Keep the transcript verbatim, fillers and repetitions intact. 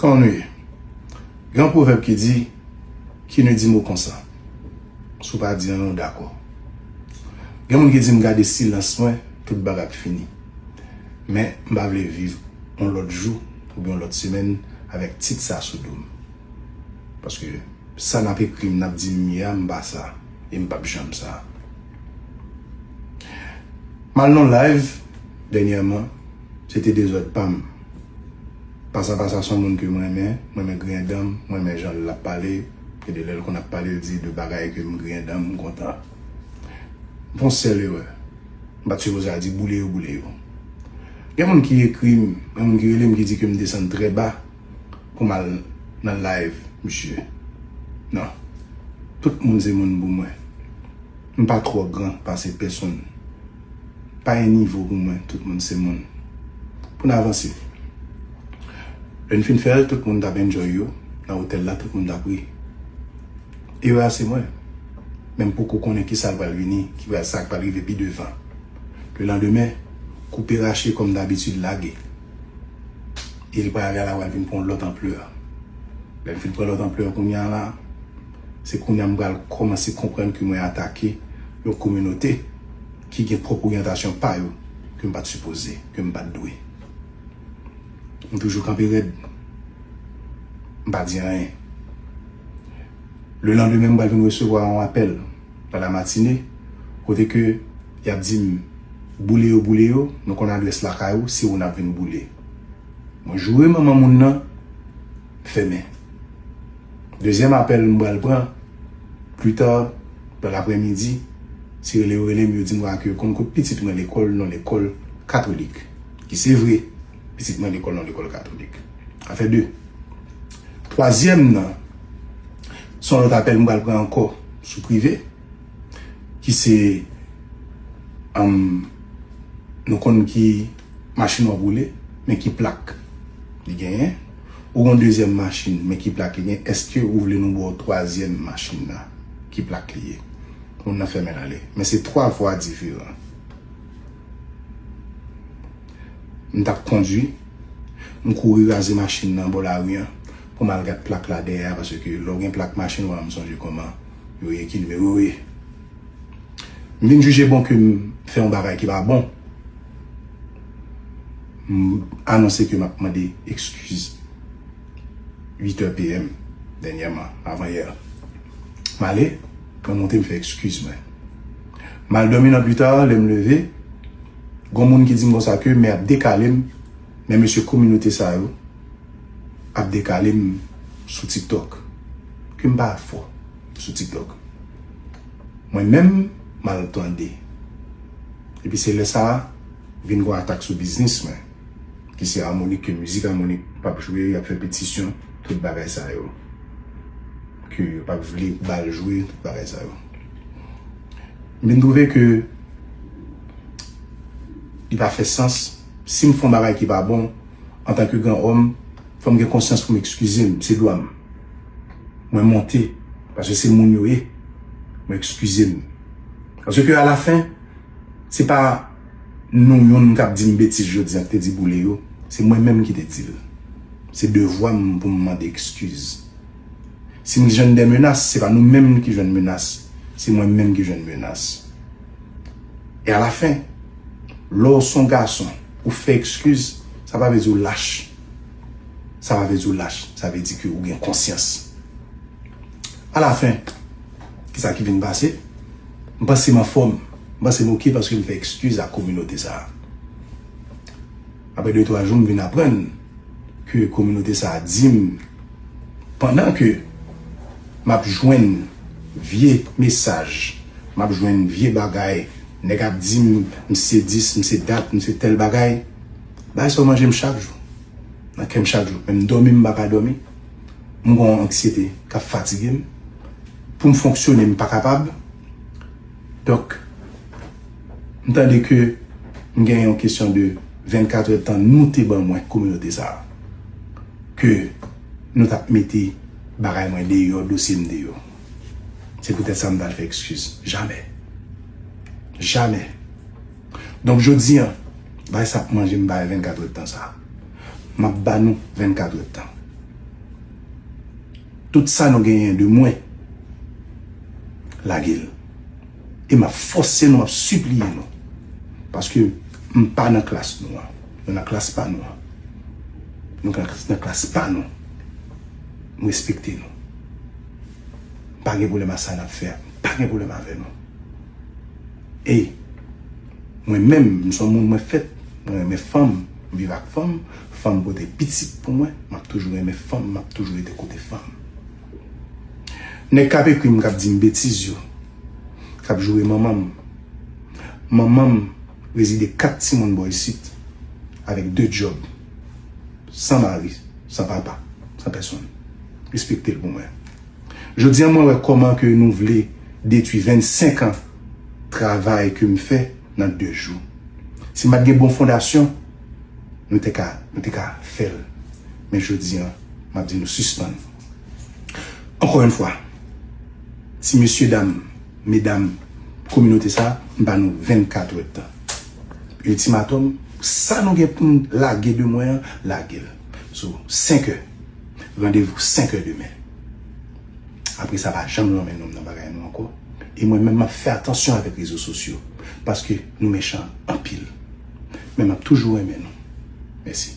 Kòman nou ye? Gen yon pwovèb ki di, qui ne dit mot consent. Si w pa di anyen, w dakò. Gen moun ki di m gade silans mwen, tout bagay ap fini. Men, m pa vle viv yon lòt jou oubyen yon lòt semèn avèk tit sa sou do m. Paske sa n ap ekri m, n ap di m ye a, m pa sa. E m p ap janm sa. M al nan live dènyèman, se te dezòd pa m. Pasa Pasa se yon moun ke m renmen, m renmen griyen dan m, m renmen jan l ap pale, gen de lè l konn ap pale, l di de bagay ke m griyen dan m, m kontan. M fè yon sèl erè. M pa t sipoze al di boule yo, boule yo. Gen moun ki ekri m, gen moun ki rele m ki di ke m desann trè ba pou m al nan live misye. Non. Tout moun se moun pou mwen. M pa twò gran pase pèsonn. Pa gen nivo pou mwen, tout moun se moun. Pou n avanse. Lè n fin fè l, tout moun t ap enjoy yo. Nan otèl la, tout moun t ap ri. Erè a se mwen. Men m poko konnen kisa l pral vini, ki pral, sa k pral rive pi devan. Lelandemen, koupe rache kòm dabitid lage. E li pral ale a, pral vin pran lòt anplè. Lè l fin pran lòt anplè kounye a la, se kounye a m pral kòmanse konprann ke mwen atake yon kominote ki gen pwòp oryantasyon pa yo ke m pa t sipoze, ke m pa t dwe. M toujou kanpe rèd. M pa di anyen. Lelandemen, m pral vin resevwa yon apèl nan lamatine, kote ke y ap di m, boule yo, boule yo, nou konn adrès lakay ou, se ou n ap vin boule. Mwen joure manman moun nan, fèmen. Dezyèm apèl m pral pran, pita, nan laprèmidi, se rele yo rele m, yo di m ke yo konn kot pitit mwen lekòl, nan lekòl katolik. Ki se vre, pitit mwen lekòl, nan lekòl katolik. Sa fè de. Twazyèm nan, se yon lòt apèl m pral pran ankò sou prive, ki se, um, nou konn ki machin w ap woule, men ki plak li genyen. Ou gon dezyèm machin, men ki plak li genyen. Èske ou vle nou ba w twazyèm machin nan? Ki plak li ye? Moun nan fèmen l ale. Men se twa vwa diferan. M t ap kondui, m kouri raze machin nan bò lari an pou m al gad plak la dèyè a, paske lè w gen plak machin, w a m sonje kòman yo ye, ki nimewo yo ye. M vin jije bon ke m fè yon bagay ki pa bon. M anonse ke m ap mande ekskiz. Uit è P M dènyèman, avan yè. M ale, mwen monte, m fè ekskiz mwen. M al dòmi nan pita, lè m leve, gon moun ki di m konsa ke men ap dekale m, men mesye kominote sa yo ap dekale m sou TikTok. Ke m pa fò sou TikTok. Mwen menm, m al tande. Epi se lè sa a, vin gon atak sou biznis mwen. Ki se amonik, ke mizik amonik p ap jwe, y ap fè petisyon, tout bagay sa yo. Ke yo p ap vle ba l jwe, tout bagay sa yo. M vin twouve ke li pa fè sans. Si m fè yon bagay ki pa bon, antanke gran òm, fò m gen konsyans pou m ekskize m, se dwa m. Mwen monte, paske se moun yo ye. Mwen ekskize m. Paske alafen, se pa nou youn k ap di m betiz jodi a k te di boule yo, se mwen menm ki te di l. Se devwa m pou m mande ekskiz. Si m jwenn de menas, se pa nou menm ki jwenn menas, se mwen menm ki jwenn menas. E alafen, lè w se yon gason, ou fè ekskiz, sa pa vle di w lach. Sa pa vle di w lach, sa vle di ke ou gen konsyans. Alafen, kisa ki vin pase? M panse m anfòm, m panse m oke paske m fè ekskiz a kominote sa a. Apre de twa jou, m vin aprann ke kominote sa a di m, pandan ke m ap jwenn vye mesaj, m ap jwenn vye bagay, nèg ap di m, m se dis, m se dat, m se tèl bagay, bagay sa yo manje m chak jou. Nan kè m chak jou. Menm dòmi, m pa ka dòmi. M gon yon anksyete k ap fatige m. Pou m fonksyone, m pa kapab. Donk, m tande ke m gen yon kesyon de vennkat èdtan nou te ban mwen kominote sa a. Ke nou t ap mete bagay mwen deyò, dosye m deyò. Se poutèt sa m t al fè ekskiz. Jamè. Jamè. Donk, jodi a, bagay sa ap manje m bagay vennkat èdtan sa a. M ap ba nou vennkat èdtan. Tout sa nou genyen de mwen, lage l. E m ap fòse nou, m ap sipliye nou. Paske m pa nan klas nou an. Nou nan klas pa nou an. Nou nan klas pa nou. M respekte nou. M pa gen pwoblèm ak sa n ap fè a. M pa gen pwoblèm avè nou. E mwen menm, m se yon moun mwen fèt, mwen renmen fanm, m viv ak fanm, fanm pote pitit pou mwen, m ap toujou renmen fanm, m ap toujou rete kote fanm. Nèg k ap ekri m, k ap di m betiz yo, k ap joure manman m. Manman m rezide kat timoun bò isit, avèk de djòb, san mari, san papa, san pèsonn. Respekte l pou mwen. Jodi a, mwen wè kòman ke nou vle detwi vennsenk an travay ke m fè nan de jou. Si m pa t gen bon fondasyon, nou te ka, nou te ka fè l. Men jodi a, m ap di nou sispann. Ankò yon fwa, ti mesye dam, medam, kominote sa, m ba nou vennkat èdtan. Iltimatòm, sa nou gen pou n lage de mwen an, lage l. So, senk è. Randevou senk è demen. Apre sa, pa janm lonmen non m nan bagay nou ankò. E mwen menm, m ap fè atansyon avèk rezo sosyo. Paske nou mechan anpil. Men m ap toujou renmen nou. Mèsi.